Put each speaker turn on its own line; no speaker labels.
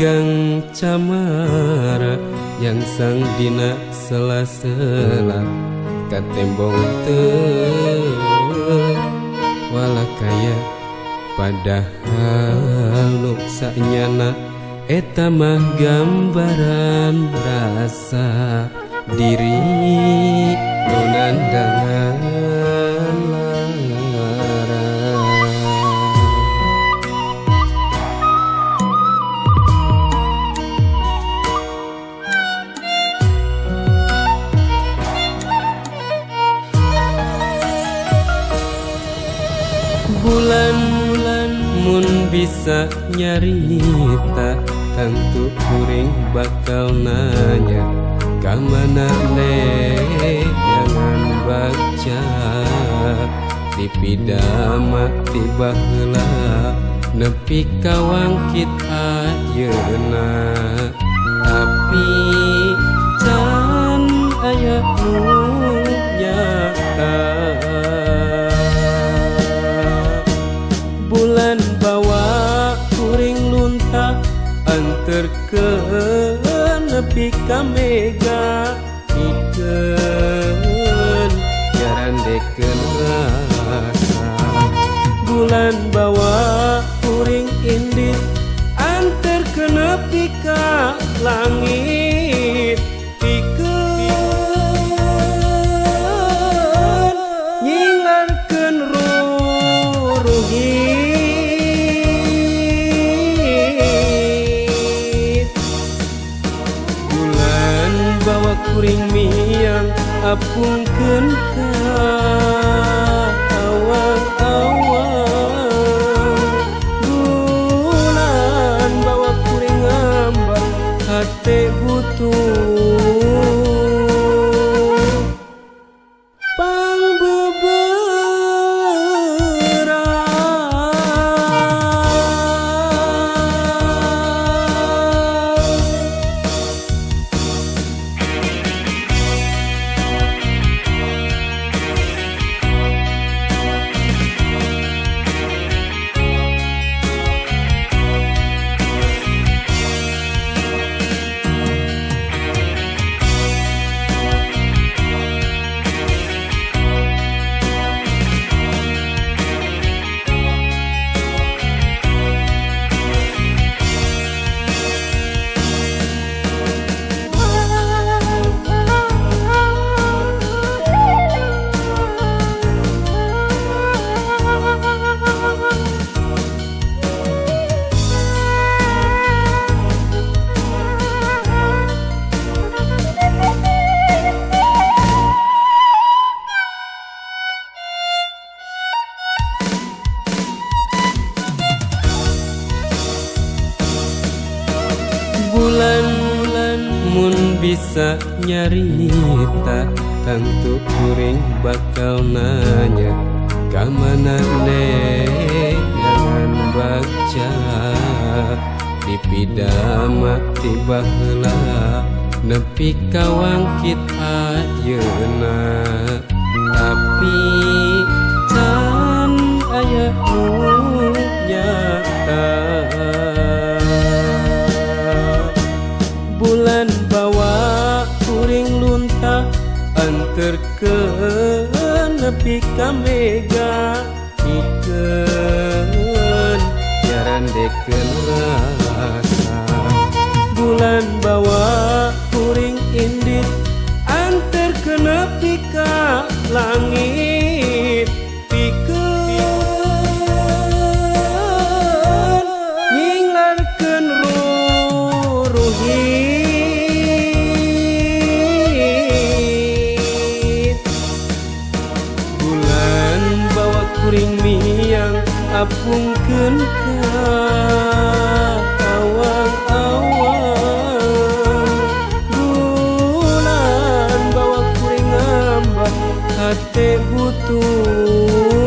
Megang camara yang sang dina sela-sela katembong teu walakaya padahal nu sanyana eta mah gambaran rasa diri nu nandangan lara. Bulan-bulan mun bisa nyarita tentu kuring bakal nanya ka mana neangan baca di pidama ti baheula nepi ka wangkit ayeuna tapi can aya nu nyata. Bulan bawa kuring lunta anterkeun nepi ka mega pikeun nyarandekeun rasa. Bulan bawa kuring indit anterkeun nepi ka langit pikeun nyinglarkeun ruruhit. Bawa kuring miang apungkeun ka awang-awang. Bulan bawa kuring ngambak hate butuh Bulan-bulan mun bisa nyarita tentu kuring bakal nanya ka mana neangan baca di pidama ti baheula nepi ka wangkit ayeuna tapi can aya nu nyata. Bulan bawa kuring lunta anterkeun nepi ka mega pikeun nyarandekeun rasa. Bulan bawa kuring indit anterkeun nepi ka langit pikeun nyinglarkeun ruruhit. Bulan bawa kuring miang apungkeun ka awang-awang. Bulan bawa kuring ngambak hate butuh.